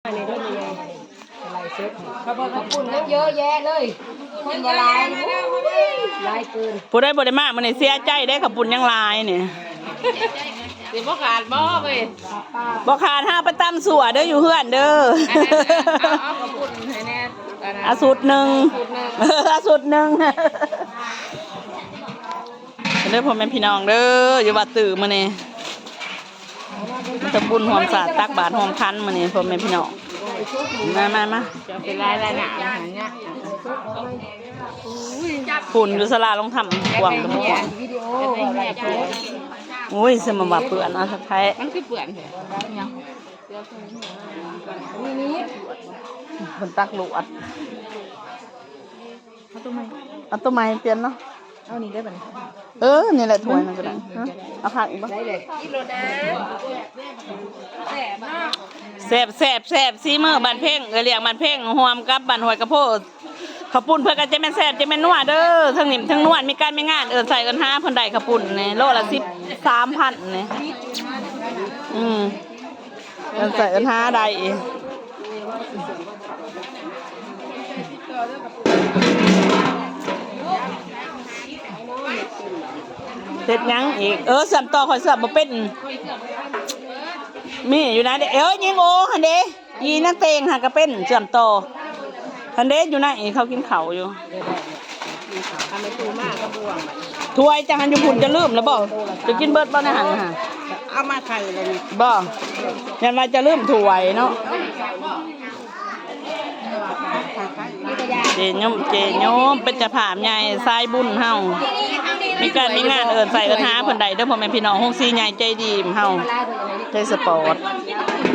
ນີ້ເດີ ນີ້ໄລເຊີດ ເຂົາເບິ່ງເຂົ້າປຸ້ນຍັງເຍອະແຍະເລີຍ ຄົນບໍ່ຫຼາຍ ຫຼາຍເກີນ. ຜູ້ໃດບໍ່ໄດ້ມາມື້ນີ້ເສຍໃຈເດ້ ເຂົ້າປຸ້ນຍັງຫຼາຍນີ້. ຊິບໍ່ຂາດບໍ່ເວີຍ? ບໍ່ຂາດ ຫາໄປຕຳຊົ່ວເດີ ຢູ່ເຮືອນເດີ. ເອົາ ເອົາເຂົ້າປຸ້ນໃຫ້ແດ່ ເອົາຊຸດໜຶ່ງ ຊຸດໜຶ່ງ ເອີ ເອົາຊຸດໜຶ່ງ. ເດີ ພໍ່ແມ່ພີ່ນ້ອງເດີ ຢູ່ວັດຕື້ມື້ນີ້ ມີແຕ່ບຸນຮ່ວມຊາດ ຕັກບາດຮ່ວມຂັນມື້ນີ້ ພໍ່ແມ່ພີ່ນ້ອງ. ມາ ມາ ມາ ເຈົ້າເປັນລາຍລາຍໜ້າຫາຍາກ ພຸ້ນຢູ່ສາລາລົງທຳກວ້າງຕະໝົກ. ໂອ້ຍ ສະມາວ່າເປື້ອນ ເອົາ ສະໄທ ມັນຄືເປື້ອນແທ້ ເພິ່ນຕັກຫຼວດ. ເອົາໂຕໃໝ່ ເອົາໂຕໃໝ່ປ່ຽນເນາະ. ເອົານີ້ໄດ້ບັດນີ້ ເອີ ນີ້ແຫຼະຖ້ວຍມັນກໍໄດ້. ຮະ ເອົາຜັກອີກບໍ່? ໄດ້ເລີຍ ກິນໂລດນະ. ແຊບ ແຊບ ແຊບ ສີມືບ້ານເພັງ ເອື້ອຍລ້ຽງບ້ານເພັງ ຮ່ວມກັບບ້ານຫ້ວຍກະໂພ. ເຂົ້າປຸ້ນເພິ່ນກໍຈະແມ່ນແຊບຈະແມ່ນນົວເດີ ທັງໜິ່ມທັງນວນ ມີການມີງານເອີ້ນໃຊ້ເອີ້ນຫາເພິ່ນໄດ້ເຂົ້າປຸ້ນນີ້ ໂລລະສິບສາມພັນນີ້. ອືມ ເອີ້ນໃຊ້ເອີ້ນຫາໄດ້ອີກ. ເຮັດຫຍັງອີກ? ເອີ ເຊື່ອມຕໍ່ ຂ້ອຍເຊື່ອມບໍ່ເປັນ. ມີຢູ່ນະ ເອີ ຍິງໂອຫັ້ນເດ້ ອີນາງເຕງຫັ້ນກໍເປັນເຊື່ອມຕໍ່ຫັ້ນເດ້. ຢູ່ໃນເຂົາກິນເຂົ້າຢູ່. ຖ້ວຍເຈົ້າຫັ້ນຢູ່ພຸ້ນ ເຈົ້າລືມແລ້ວບໍ່? ເຈົ້າກິນເບິດບໍ່ໃນຫັ້ນນະ? ເອົາມາໃສ່ເລີຍນີ້ ບໍ່? ຢ້ານວ່າຈະລືມຖ້ວຍເນາະ. ເຈຍົມ ເຈຍົມ ເປັນເຈົ້າພາບໃຫຍ່ສາຍບຸນເຮົາ ມີການມີງານເອີ້ນໃສ່ເອີ້ນຫາເພິ່ນໄດ້ເດີ ພໍ່ແມ່ພີ່ນ້ອງ. ໂຮງສີໃຫຍ່ໃຈດີເຮົາ ໄທສະປອດ.